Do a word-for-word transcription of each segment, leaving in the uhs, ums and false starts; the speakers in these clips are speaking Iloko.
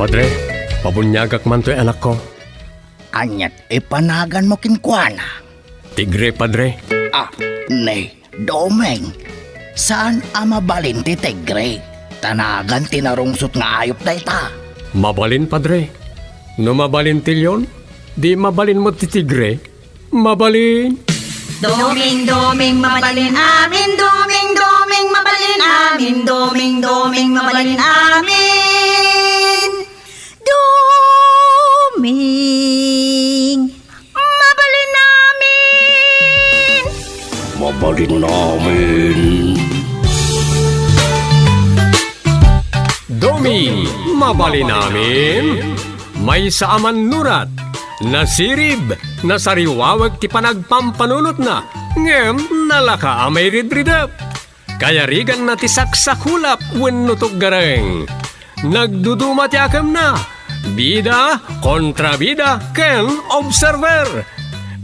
Padre, pabuniagak man toy anakko. Aniat ipanaganmo kenkuana? Tigre, Padre. Ah, ni Doming, saan a mabalin ti tigre? Ta nagan ti narungsot nga ayup dayta. Mabalin, Padre. No mabalin ti leon, di mabalin met ti tigre. Mabalin. Doming, Doming, mabalin amin. Doming, Doming, mabalin amin. Doming, Doming, mabalin amin. Doming, mabalin amin. Mabalin amin. Doming, mabalin amin. Maysa a mannurat, nasirib, nasariwawek ti panagpampanunotna, ngem nalaka a mairidridep. Kayariganna ti saksakulap wenno tuggareng. Nagduduma ti akemna, bida, kontrabida, ken observer.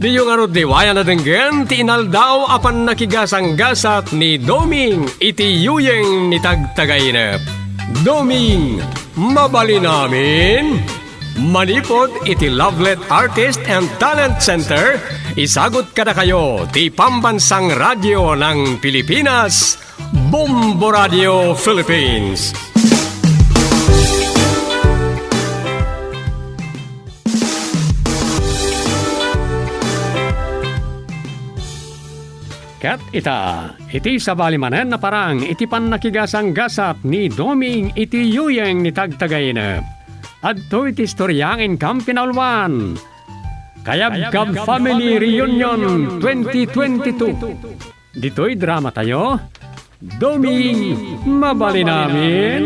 Diyo ngarud liwayan a denggen ti inaldaw a pannakigasanggasat ni Doming iti yuyeng ni Tagtagainep. Doming, mabalin amin? Manipud iti Lovelet Artist and Talent Center, isagut kadakayo ti Pambansang Radyo ng Pilipinas, Bombo Radio Philippines. Ket ita, iti sabali manen a parang iti pannakigasanggasat ni Doming iti yuyeng ni Tagtagainep. Adtoy ti istorya nga inkam pinauluan. Kayabkab Family Reunion twenty twenty-two. Ditoy dramatayo, Doming, mabalin amin.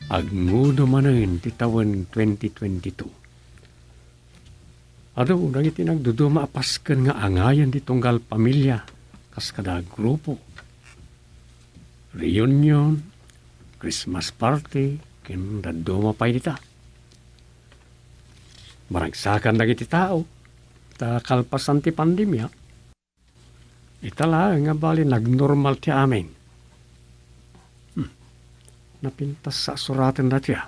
Agngudo manen ti tawen twenty twenty-two. Adu dagiti nagduduma a pasken nga angayen ti tunggal pamilia, kas kada grupo, reunion, Christmas party, ken dadduma pay dita. Maragsakan dagiti tao, ta kalpasan ti pandemia, ita laeng nga bali nagnormal ti amin. Hmm. Napintas a suraten daytoy, a.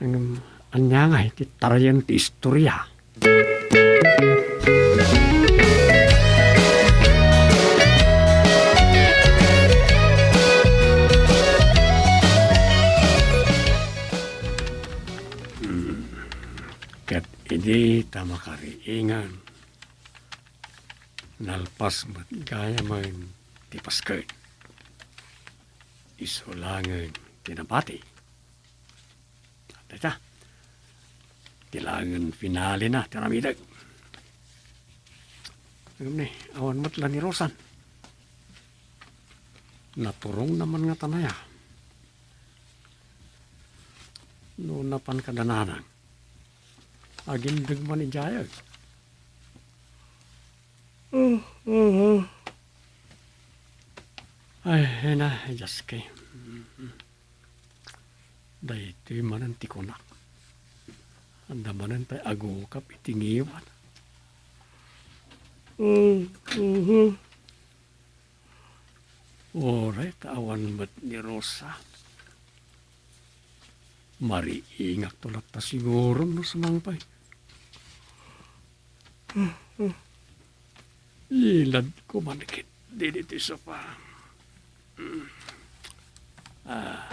Ngem, ania ngay ti tarayen ti istoria? Hmm. Ket idi ta makariingan, nalpas met gayamen ti pasken. Isu laengen ti nabati. Dayta, ti laengen finalena ti aramidek. Ngem ni, awan met la ni Rosan. Naturongna man ngata aya. No napan kada nanang, agindeg man idiay. Ay, ay na, Dios ko. Daytoy manen ti kunak. Adda manen pay agukap iti ngiwat. Uray ta awan met ni Rosa. Mariingakto latta siguro no sumangpay. Iladko man ketdi ditoy sofa. Ah,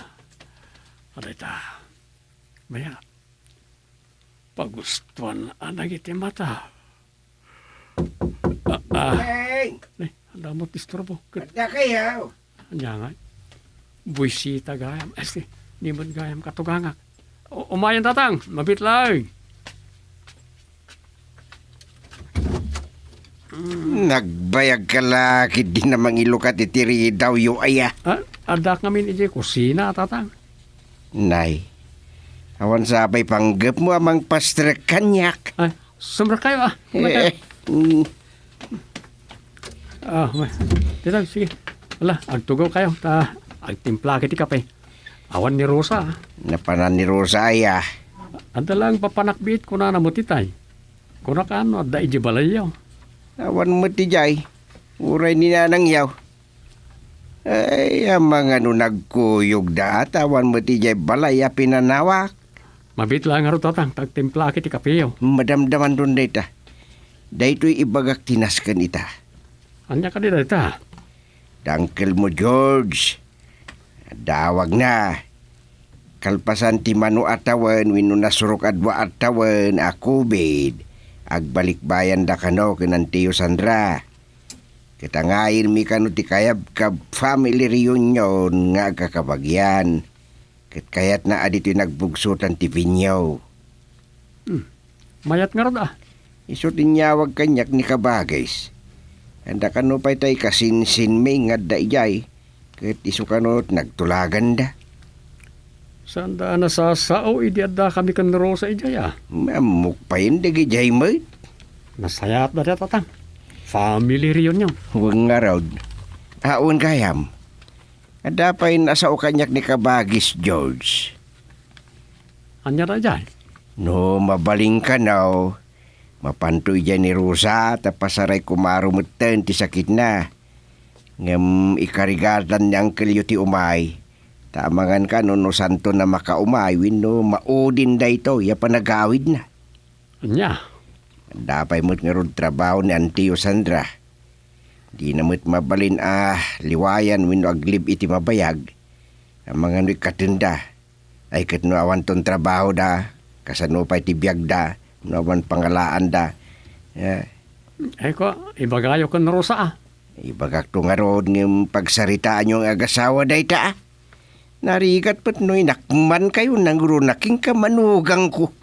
adayta. Maya, pagustuan a dagiti mata. Ah, ah. Hey! Ay, adda met istorbo. Adda kayo? Ania ngay? Buisita gayam. Este, ni met gayam katugangak. O, umayen, Tatang. Mabiit laeng. Nagbayagka la ketdi a mangilukat iti ridawyo aya? Ah, addaak ngamin idiay kusina, Tatang. Nay, awan sa pay panggepmo a mangpastrek kaniak? Ay, sumrekkayo, ah. Eh, mm. Ah, may. Dito, sige. Ala, agtugaw kayo. Ta, agtimplak iti kape. Awan ni Rosa, ah. Napanan ni Rosa aya? Adda lang papanakbiit, kunana met itay. Kunak no adda idiay balayyo. Awan met idiay. Uray ni Nanang Yaw. Ay, amangan no nagkuyogda, ta awan met idiay balay a pinanawak. Mabiit laeng ngarud, Tatang, ta agtimplaak iti kapeyo. Madamdamandon dayta. Daytoy ibagak ti nasken ita. Ania kadi dayta? Da uncle mo, George. Adawagna. Kalpasan ti mano a tawen wenno nasurok a dua a tawen a covid, agbalikbayanda kano ken Antiyo Sandra. Ket angayenmi kano ti kayabkab family reunion nga agkakabagian. Ket kayatna a ditoy nagbugsotan ti venue. Hmm. Mayat ngarud, a. Isu ti inyawag kaniak ni Kabagis. Anda kano pay tay kasinsinmi nga adda idiay, ket isu kano ti nagtulaganda. Saanda a nasasao idi addakami ken Rosa idiay, a? Ammok pay dagidiay met. Nasayaat dayta, Tatang. Family reunion. Wen ngarud. A, wen gayam. Adda pay nasao kaniak ni Kabagis, George. Ania daydiay? No mabalin kano, mapanto idiay ni Rosa, ta pasaray koma metten ti sakitna. Ngem ikarigatan ni angkelyo ti umay, ta amangan kano no santon a makaumay wenno maudin daytoy a panagawidna. Ania? Adda pay met ngarud trabaho ni Antiyo Sandra. Dina met mabalin a liwayan wenno aglib iti mabayag. Amangan no ikkatenda. Ay ket no awanton trabahoda, kasano pay ti biagda, no awan pangalaanda? Eh. Ay ko, ibagayo ken Rosa, a. Ibagakto ngarud ngem pagsaritaanyo nga agasawa dayta, a. Narigat met no inakmankayo nangruna kenka manugangko.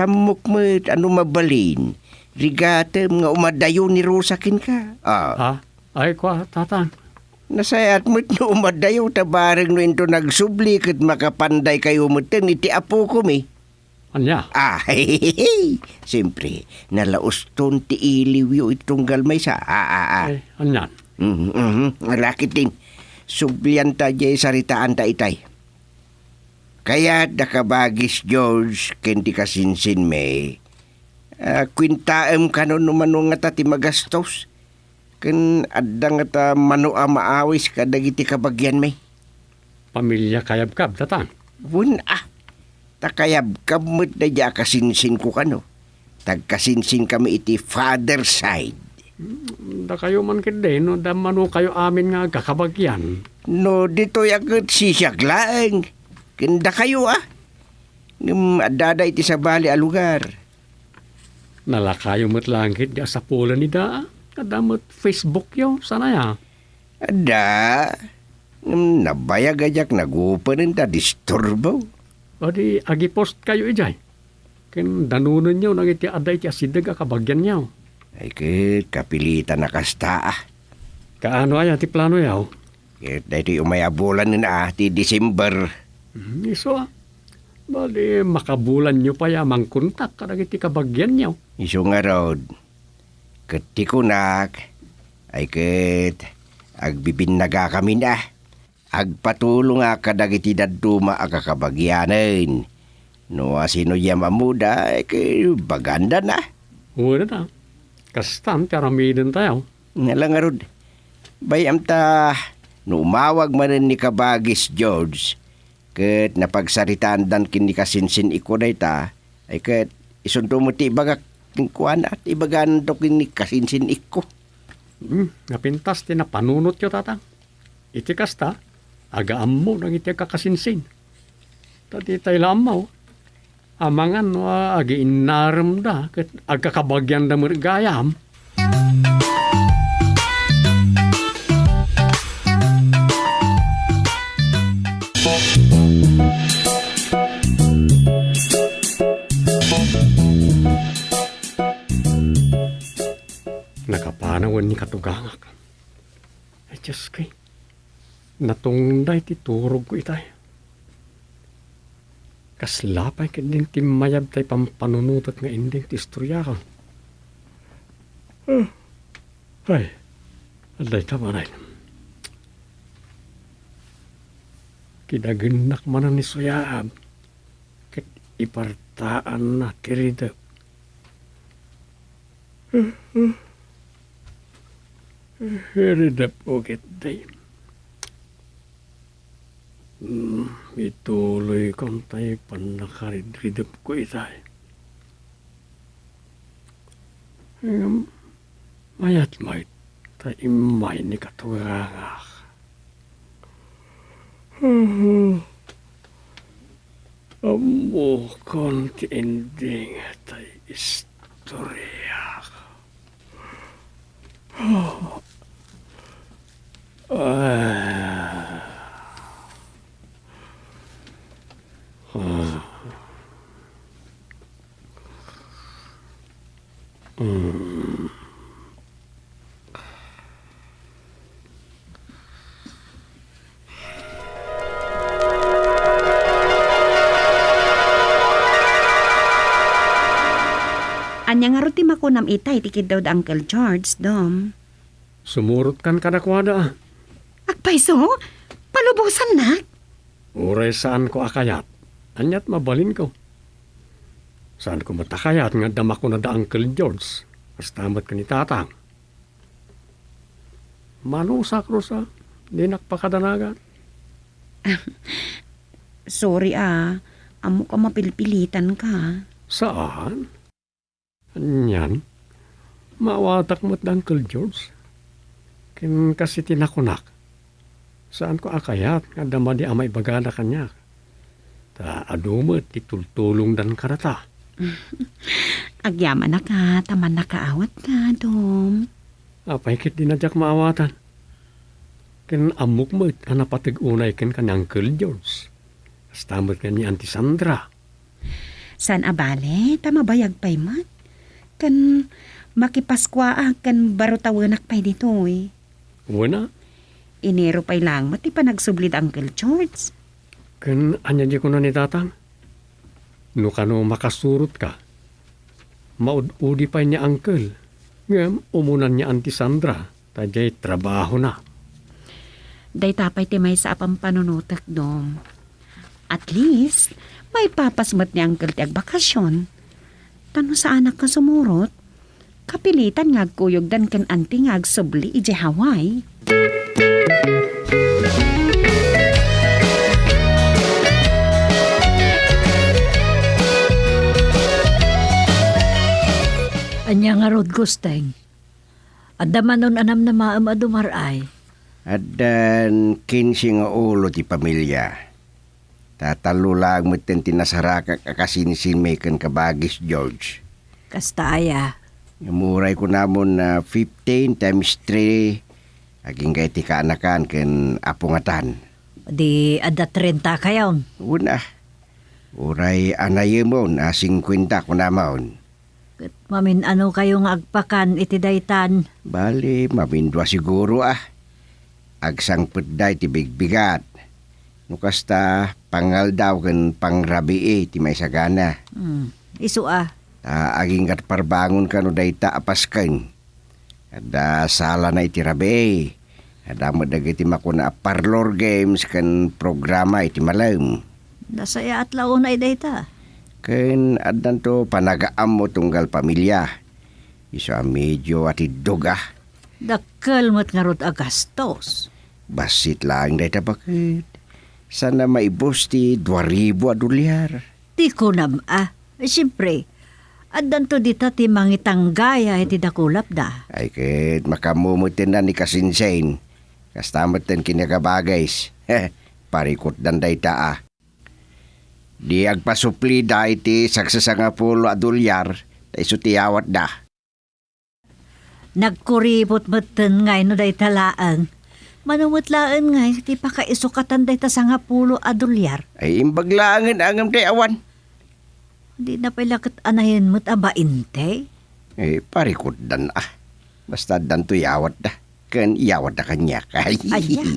Ammok met a no mabalin, rigatem nga umadayo ni Rosa kenka. A. Ha? Ay, kua, Tatang. Nasayaat met no umadayo ta bareng no inton agsubli ket makapandaykayo metten iti apokomi. Ania? A, hehehe. Siyempre, nalauston ti iliwyo iti tunggal maysa. A, a, a. Ay, anian? Mhm, mhm. Ala ketdin. Sublianta diay saritaanta itay. Kayat da Kabagis George ken ti kasinsinmi, a, kuentaem kano no mano ngata ti magastos, ken adda ngata mano a maawis kadagiti kabagianmi. Pamilia kayabkab, Tatang. Wen, a. Ta kayabkab met daydiay a kasinsinko kano. Tagkasinsinkami iti father side. Hmm, dakayo man ketdi, no, da manokayo amin nga agkakabagian. No, ditoy a ket sisiak laeng. Ken dakayo, a. Ngem addada iti sabali a lugar. Nalakayo met laeng ketdi a sapulen ida, a. Adda met Facebookyo, saan aya? Adda. Ngem nabayag a diak nagupanen ta disturbo. O di, agipostkayo idiay. Ken danonenyo dagiti adda iti asideg a kabagianyo. Ay ket, kapilitan a kasta, a. Kaano aya ti planoyo? Ket daytoy umay a bulan a ti December. Hmm, isu, a. Bali, makabulanyo pay a mangkontak kadagiti kabagianyo. Isu ngarud. Ket ti kunak, ay ket, agbibinnagakamin a. Agpatulongak kadagiti dadduma a kakabagianen. No asino diay ammoda, ay ket, bagandana. Wen a. Kastan ti aramidentayo. Ala ngarud. Bay-am ta, no umawag manen ni Kabagis George, ket napagsaritaandan ken ni kasinsin-ikko dayta, ay ket isunto met ti ibagak kenkuana, ti ibaganto ken ni kasinsin-ikko. Hmm, napintas ti napanunotyo, Tatang. Iti kasta, aga ammo dagiti agkakasinsin. Ta ditay la ammo, amangan no agiinnaremda ket agkakabagianda met gayam. Nakapanawen ni katugangak. Ay, Diosko, natungday ti turogko itay. Kasla pay ketdin ti mayab tay pampanunotek nga ending ti istoriak. Ah, ay, adda ita manen. Kidagennak manen ni Suyaab, ket ipartaanna ti ridek. Iridepko ketdi. Hmm, ituloyko tay pannakaridridepko itay. Ngem mayat met ta immay ni katugangak. Ammokon ti ending tay istorya. Ah. Ah. Mm. Ania ngarud ti makunam itay ti kiddaw da Uncle George, Dom? Sumurotkan kadakuada. Agpayso? Palubosannak? Uray saanko a kayat, ania't mabalinko? Saanko met a kayat nga adda makuna da Uncle George, kasta met ken ni Tatang. Manusak, Rosa, dinak pakadanagan. Sorry a, ammok a mapilpilitanka. Saan? Anian, maawatak met da Uncle George. Ken kas iti nakunak, saanko a kayat nga adda madi a maibagada kaniak. Ta adu met ti tultulongdan kadata. Agyamanak a ta mannakaawatka, Dom. Apay ketdi a diak maawatan? Ken ammok met a napateg unay kenka ni Uncle George. Kasta met ken ni Auntie Sandra. Saan a bale, ta mabayag pay met. Ken makipaskuaak ken baro tawenak pay ditoy. Wen a. Enero pay laeng met ti panagsubli da Uncle George. Ken ania di kuna ni Tatang? No kano makasurotka, maud-udi pay ni Uncle. Ngem umunan ni Auntie Sandra. Ta diay trabahona. Dayta pay ti maysa a pampanunotek, Dom. At least, maipapas met ni Uncle ti agbakasyon. Ta no saanak nga sumurot, kapilitan nga agkuyogdan ken Auntie nga agsubli idiay Hawaii. Ania ngarud, Gusteng? Adda manon a namnamaem a dumar-ay? Addan kinse nga ulo ti pamilia. Ta tallo laeng metten ti nasarakak a kasinsinmi ken kabagis, George. Kasta aya? Ngem uray kunamon a fifteen times three, agingga iti kaanakan ken apongatan. Di adda trenta kayon? Wen a. Uray anayemon a singkuenta kunamon. Ket mamin-ano kayo nga agpakan iti daytan? Bale, mamin dua siguro a. Agsangpetda iti bigbigat. No kasta, pangaldaw ken pangrabii ti maisagana. Hmm, isu a. Ta aginggat parbangon kano dayta a pasken. Adda salana iti rabii. Adda met dagiti makuna a parlor games ken programa iti malem. Nasayaat la unay dayta. Ken addanto panagaammo tunggal pamilia. Isu a medio a tiddog a. Dakkel met ngarud a gastos. Bassit laeng dayta baket. Saan a maibus ti dua ribu a dolyar. Ti kunam a. Siempre, addanto dita ti mangitanggaya iti dakulapda. Ay ket, makaammo metten ni kasinsin. Kasta metten ken ni kabagis. Parikutdan dayta a. Di agpasuplida iti sagsasangapulo a dolyar, ta isu ti awatda. Nagkuripot metten ngay no dayta laeng. Mano met laeng ngay ti pakaisukatan dayta sangapulo a dolyar? Ay, imbag laengen a ngem ti awan. Di na pay la ket anayen met a bainte? Eh, parikutdan a. Basta addanto yawatda. Ken yawatda kaniak. Ay. Aya.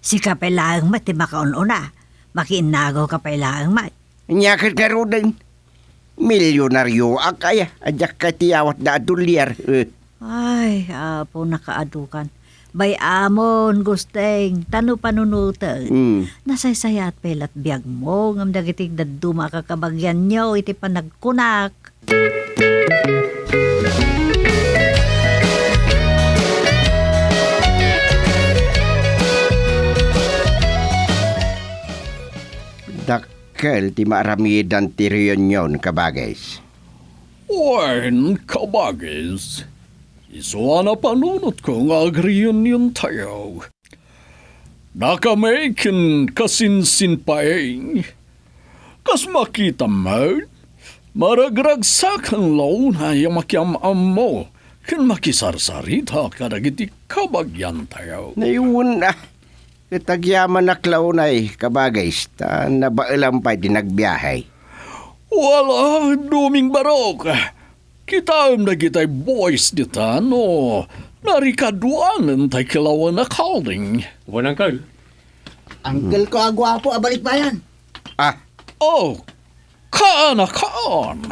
Sika pay laeng met ti makaun-una. Makiinnagaw ka pay laeng met. Ania ket ngaruden? Milyonarioak aya, a diak ket ti yawatda a dolyar. Eh. Ay, Apo, nakaadukan. Bay-amon, Gusteng, ta no panunoten. Hmm. Nasaysayaat pay lat biagmo, ngem dagiti dadduma a kakabagianyo iti panagkunak. Uncle ti maaramidan ti reunion, kabagis. Wen, kabagis, isu a napanunotko nga agreuniontayo. Dakami ken kasinsinpaing. Kas makitam met, maragragsakan launay a makiam-ammo ken makisarsarita kadagiti kabagiantayo. Nay, wen a, ket agyamanak launay, kabagis, ta nabaelam pay ti nagbiahe. Wala, Doming Barok. Kitaem dagitay boys dita no narikaduanen tay kilawen a kalding. Wen, Uncle. Uncle ko a guapo a balikbayan. Ah. Oh, kaan a kaan.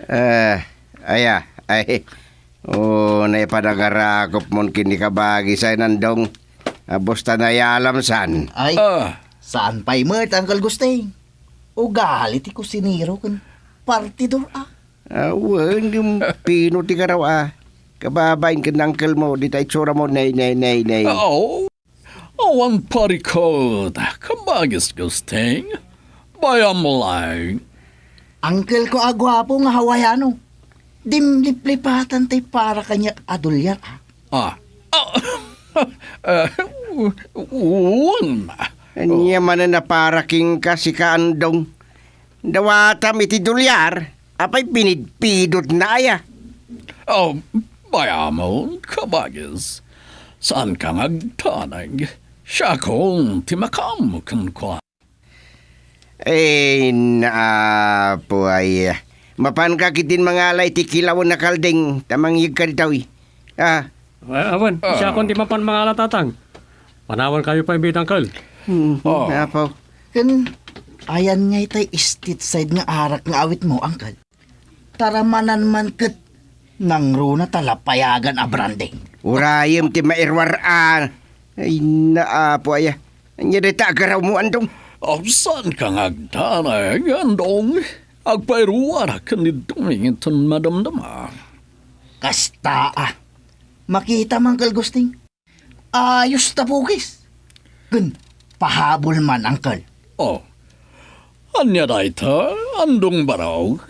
Eh, aya, ay. Oh, naipadagarakop mon ken ni kabagis ay, Nandong. Abos ta nayalam san. Ay, Ah. saan pay met, Uncle Gusting? Ugali ti kusinero ken partidor, ah. Ah, wen, ngem pino ti garaw, ah? Kababain ken uncle mo, dita itsura mo, nay, nay, nay, nay. Oo. Awan parikut, kabagis Gusting. Bayam laeng. Uncle ko a guapo nga Hawaiano. Dimliplipatan tay para kaniak a dolyar, ah. Ah. Ah. Eh, wen. Ania manen a para kenka, sika, Andong? Dawatam iti dolyar, apay pinidpidotna aya? Oh, bayamon, kabagis. Saanka nga agdanag. Siakon ti makaammo kenkuana. Ay, naapo ay. Mapanka ketdin mangala iti kilawen a kalding ta mangyegka ditoy. Ah. Ah, awan, Ah. siakon ti mapan mangala, Tatang. Panawankayo pay met, Uncle. Hmm, Ah. apo. Ken, ayan ngay tay street side nga arak nga awit mo, Uncle? Taramanan man ket nangruna ta lapayagan a branding. Urayem ti mairuar-an. Ay, naapo aya. Ania dayta a garaw mo, Andong? Saanka nga agdanag, Andong. Agpairuarak ken ni Doming inton madamdama. Kasta, ah. Makita man, Uncle Gusting. Ayos ta pukis. Ken pahabol man, Uncle. Oh. Ania dayta, Andong Barok?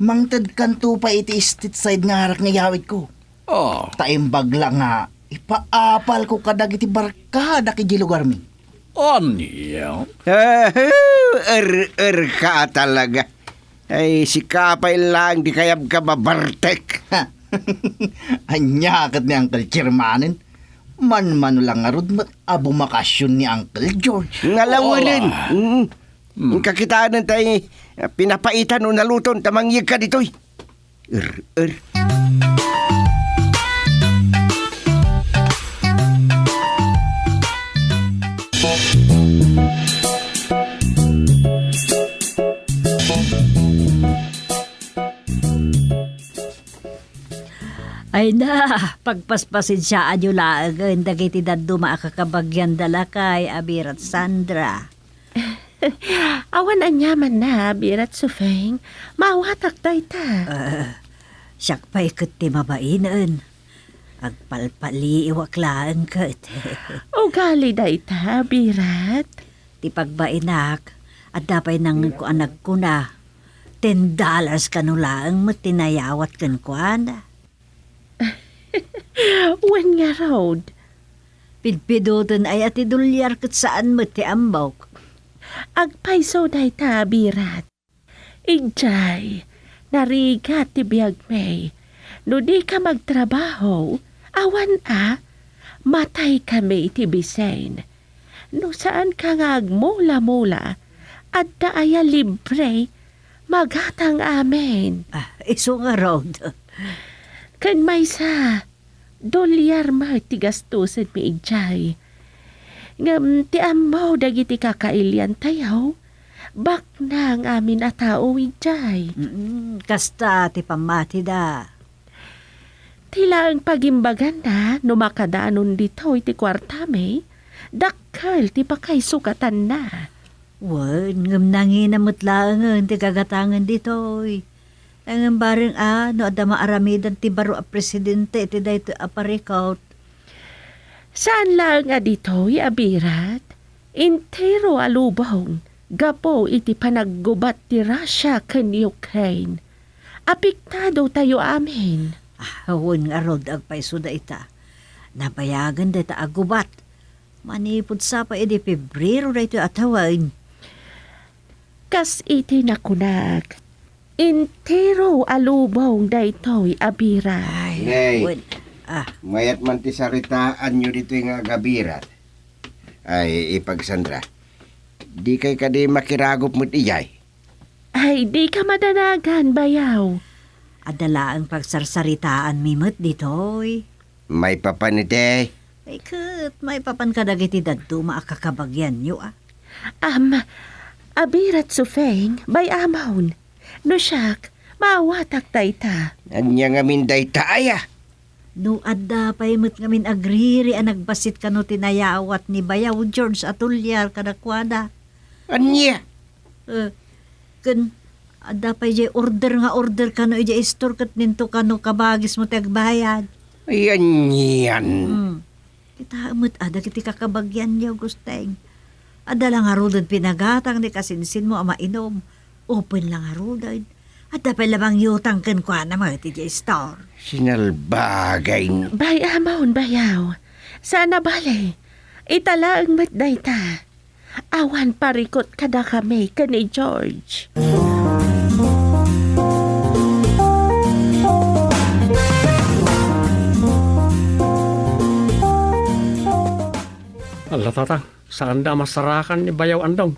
Mangtedkanto pay iti street side nga arak nga iyawidko. Ah. Ta imbag la nga ipaapalko kadagiti barkadak idiay lugarmi. Ania? Ah, er-, erka a talaga. Ay, sika pay laeng ti kayabka, babartek. Ania ket ni Uncle Germanen? Manmano la ngarud met a bumakasion ni Uncle George. Nalawenen. Wala. Mm. Mm. Kakitanen tay, ah, pinapaitan no naluton ta mangyegka ditoy. Er, er. Ay na, pagpaspasensiaanyo laengen dagiti dadduma a kakabagian da lakay, Abirat Sandra. Awan aniamanna, Abirat Sufeng. Maawatak dayta. Ah, siak pay ket ti mabainen. Agpalpaliiwak laeng ket. Ugali dayta, Abirat. Ti pagbainak, adda pay nangngekoan nagkuna, ten dollars kano laeng met ti nayawat kenkuana. Wen ngarud. Pidpidoten aya ti dolyar ket saan met ti ammok. Agpayso dayta, Abirat. Idiay, narigat ti biagmi. No dika magtrabaho, awan a, mataykami iti bisin. No saanka nga agmula-mula, adda aya libre, magatang amin. Ah, isu ngarud. Ken maysa, dolyar met ti gastusenmi idiay. Ngem ti ammo dagiti kakailiantayo, baknang amin a tao idiay. Mm, kasta ti pammatida. Ti laeng pagimbaganna no makadanon ditoy ti kuartami, dakkel ti pakaisu-katanna. Wen, ngem nangina met laengen ti gagatangen ditoy. Ngem bareng a no adda maaramidan ti baro a presidente iti daytoy a parikut. Saan laeng a ditoy, Abirat. Entero a lubong. gapu iti panaggubat ti Russia ken Ukraine. Apektado tayo amin. Ah, wen ngarud, agpayso dayta. Nabayagen dayta a gubat. Manipud sa pay idi Febrero daytoy a tawen. Kas iti nakunak, entero a lubong daytoy a birat. Ay, Nay, wen-, ah. Mayat man ti saritaanyo ditoy nga agabirat. Ay, ipagsandra. Dikay kadi makiragup met idiay? Ay, dika madanagan, bayaw. Adda laeng pagsarsaritaanmi met ditoy. Maipapan iti? Ay, ket maipapan kadagiti dadduma a kakabagianyo, a. Am, abirat Sufeng, bay-amon. No siak, maawatak dayta. Ania ngamin dayta, aya? No adda pay met ngamin agriri a nagbassit kano ti nayawat ni Bayaw George a tuliar kadakuada. Ania? Eh, ken adda pay jay order nga order kano idiay store ket ninto kano kabagismo ti agbayad. Ay, anian? Hmm. Kitaem met a dagiti kakabagianyo, Gusteng. Adda la ngaruden pinagatang ni kasinsinmo a mainum. Open la ngaruden. Adda pay la mangyutang kenkuana met idiay store. Sinalbagay. Bay-amon, bayaw. Saan a bale. Ita laeng met dayta. Awan parikut kadakami ken ni George. Ala, tatang, saanda a masarakan ni Bayaw Andong.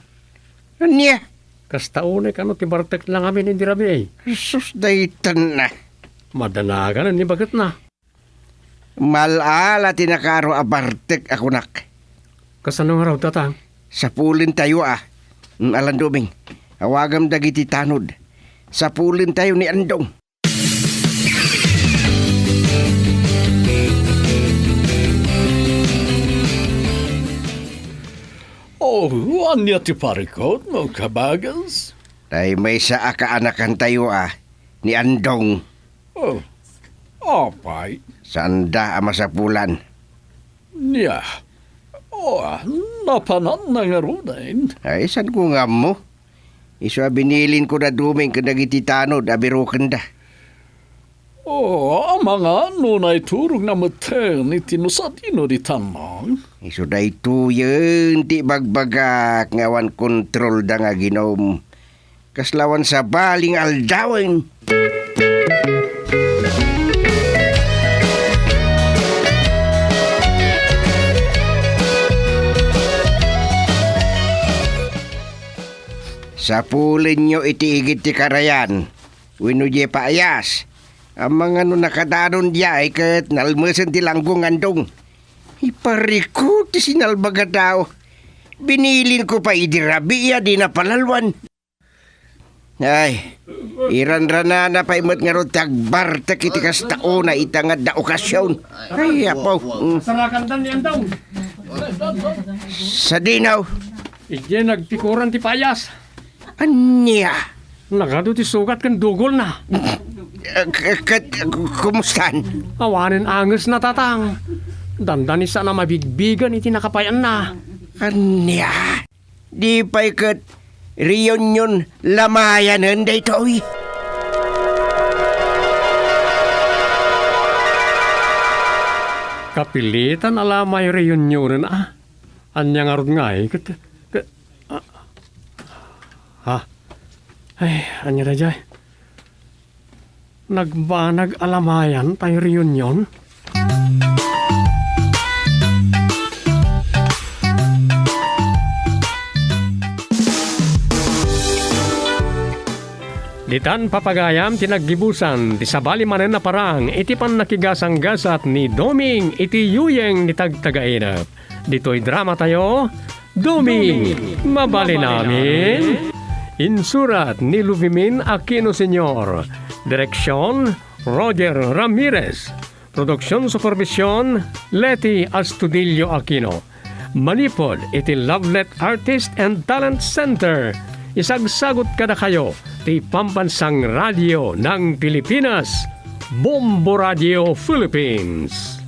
Ania? Kasta unay kano ti bartekna ngamin idi rabii. Jesus, daytanna. Madanagan ni baketna. Mal-ala ti nakaaro a bartek a kunak. Kasano ngarud, tatang? Sapulentayo a. Mm, Alan Duming, awagam dagiti tanod. Sapulentayo ni Andong. Oh, ania ti parikutmo, kabagas? Tay maysa a kaanakantayo a, ni Andong. Oh, apay? Saanda a masapulan. Nia, oh, napananna ngaruden. Ay, saanko nga ammo? Isu a binilinko da Duming ken dagiti tanod a birukenda. Oh, amangan no naiturogna metten iti no sadino ditan. Isu daytoyen ti ibagbagak nga awan kontrolda nga aginum. Kasla awan sabali nga aldawen. Sapulenyo iti igid ti karayan wenno diay paayas. Amangan no nakadanon diay ket nalmesen ti langgo nga Andong. Iparikut ti sinalbag a tao. Binilinko pay idi rabii a di napalaloan. Ay, iranranana pay met ngarud ti agbartek iti kasta unay ita nga adda okasion. Ay, apo. Mm. Sarakandan ni Andong. Sadino? Idiay nagpikuran ti paayas. Ania? Nagadu ti sugat ken dugolna. Eh, k-, ket, k-, kumustan? Awanen angesna, tatang. Dandanisana mabigbigen iti nakapay-anna. Ania? Di pay ket reunion lamayanen daytoy? Kapilitan a lamay reunionen a. Ania ngarud ngay ket, ket, ah, ah. Ay, ania daydiay? Nagbanag a lamayan tay reunion? Ditan papagayam ti naggibusan ti sabali manen a parang iti pannakigasanggasat ni Doming iti yuyeng ni Tagtagainep. Ditoy dramatayo, Doming, mabalin amin. Insurat ni Luvimin Aquino Senior. Direksyon, Roger Ramirez. Produksion supervision, Leti Astudillo Aquino. Manipud iti Lovelet Artist and Talent Center, isagsagut kadakayo ti Pambansang Radio ng Pilipinas, Bombo Radio Philippines.